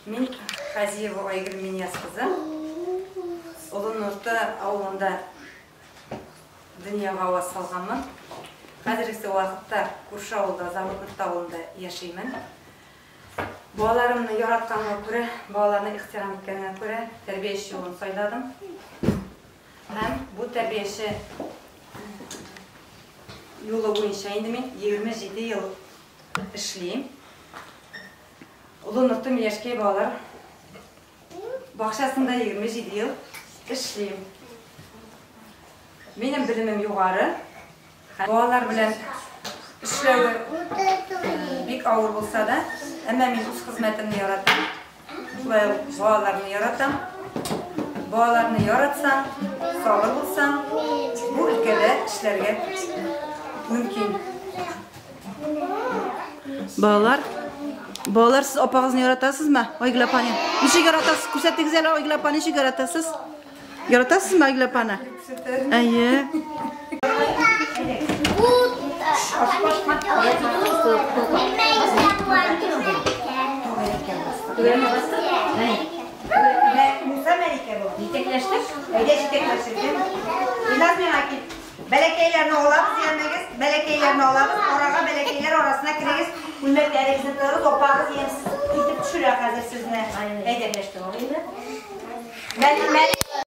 Мин Хазиева Айгөл Миняз кызы. Олы Нурты авылында дөньяга аваз салганмын. Хәзергесе вакытта күрше авылда, Завод Нурты авылында яшимен. Балаларымны яратканга күрә, балаларны ихтирам иткәнгә күрә тәрбияче юлын сайладым. Һәм бу тәрбияче юлы буенча инде мин 27 ел эшлим. Олы Нурты Миләшкәй балалар бакчасында 27 ел эшлим. Минем белемем югары. Балалар белән эшләве бик авыр булса да, әмма мин үз хезмәтемне яратам. Шулай ук балаларны яратам. Балаларны яратсаң, сабыр булсаң, бу өлкәдә эшләргә мөмкин. Балалар, балалар, сез апагызны яратасызмы? Айгөл апаны. Ничек яратасыз? Күрсәтегез әле, Айгөл апа, ничек яратасыз? Яратасызмы Айгөл апаны? Әйе. Муса Мәликә бу. Җитәкләштек? Әйдә җитәкләшик. Илназ миңа кил. Бәләкәйләрне алабыз, янмәгез. Бәләкәйләрне алабыз. Арага бәләкәйләр арасына керегез. Күлмәкләрегезне тыгыз, апагыз ямьсез итеп төшерә хәзер сезне. Әйдә. Мәликә.